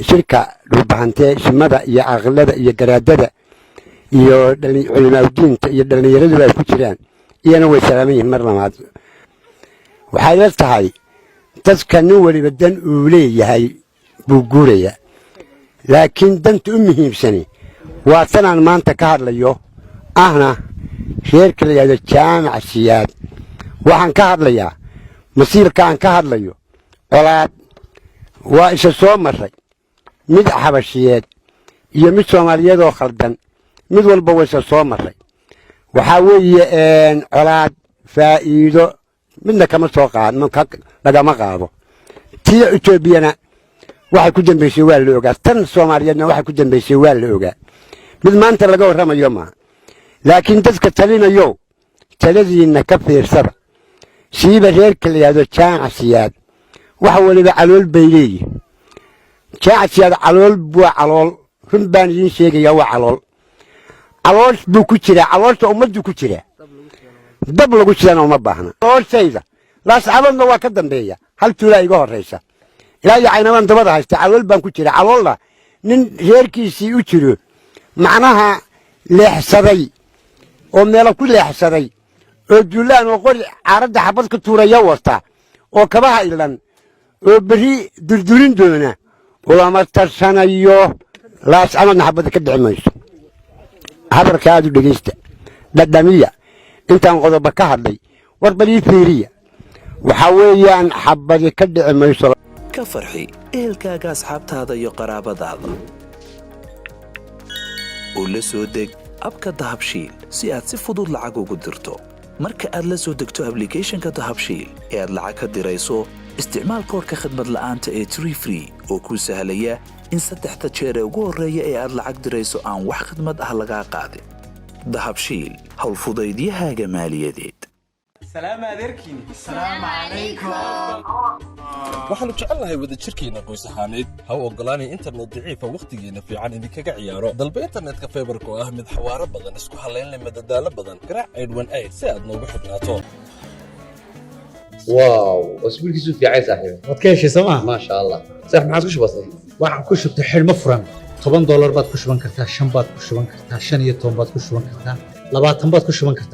Shirka Dhulbahantee, simada iyo caqilada iyo garaadada iyo culimaaudiinta iyo dhallinyaraduba ay ku jiraan, iyana way salaaman yihiin. Mar labaad, waxay la tahay dadka nin weliba dan uu leeyahay buu guurayaa, laakiin danta u muhiimsani waa tanaan maanta ka hadlayo, ahna reerka la yidhahdo Jaamac Siyaad. Waxaan ka hadlayaa masiirka aan ka hadlayo. Colaad waa isa soo marray, mid Xabashiyeed iyo mid Soomaaliyeed oo khaldan, mid walba waa isa soo marray. Waxaa weeye, colaad faa'iido midna kama soo qaad, lagama qaado. Tii Etoobiyana waxay ku dambaysay waa la ogaa, tan Soomaaliyeedna waxay ku dambaysay waa la ogaa. Mid maanta laga warramayo maaha, laakiin dadka talinayo, taladiinna ka fiirsada, siiba reerka la yidhahdo Jaamac Siyaad. Wax waliba calool bay leeyihin. Jaamac Siyaad calool waa calool. Run baan idiin sheegayaa, waa calool. Caloosh buu ku jiraa, caloosha ummaddu ku jiraa. Dab lagu jirana uma baahna. Calooshayda Laascaanoodna waa ka dambeeya, hal tuulaa iga horraysa, ilaa iyo Caynabaan dabada haysta. Calool baan ku jira. Caloolna nin reerkiisii u jiro, macnaha leexsaday oo meelo ku leexsaday oo duulaan oo qori caaradda xabad ka tuuraya wata oo kabaha ilan oo berri durdurin doona ulama tarsanayo. Laascaanoodna xabadda ka dhici mayso. Hadalka aad u dhegaysta, dhadhamiya intaan qodoba ka hadlay. War balii fiiriya, waxaa weeyaan xabadi ka dhici mayso. Ka farxi ehelkaaga, asxaabtaada iyo qaraabadaada oo la soo deg app-ka Dahabshiil si aad si fudud lacag ugu dirto. Marka aad la soo degto application-ka Dahabshiil ee aad lacag ka dirayso, isticmaal koodhka khadmad la'aanta ee Tree Free oo kuu sahlaya in saddexda jeer ee ugu horreeya ee aad lacag dirayso aan wax khadmad ah lagaa qaadin. Dahabshiil, howlfudaydiyahaaga maaliyadeed. Salaam adeerkiin. Waxaannu jecelnahay wadajirkeenna qoys ahaaneed. Ha u oggolaanay internet daciifa wakhtigiinna fiican idinkaga ciyaaro. Dalba internetka fiber-ka oo ah mid xawaaro badan, isku hallayn leh, madadaalo badan. Garaac 818 si aad noogu xidhnaato. Wow, اسبوعك في عايز صاحبي. Waad ka heshay sooma? ما شاء الله صح، maxaad ku shubatay? Waxaan ku shubtay xidhmo furan $10 baad ku shuban kartaa, 5 baad ku shuban kartaa, 15 baad ku shuban kartaa, 20 baad ku shuban kartaa.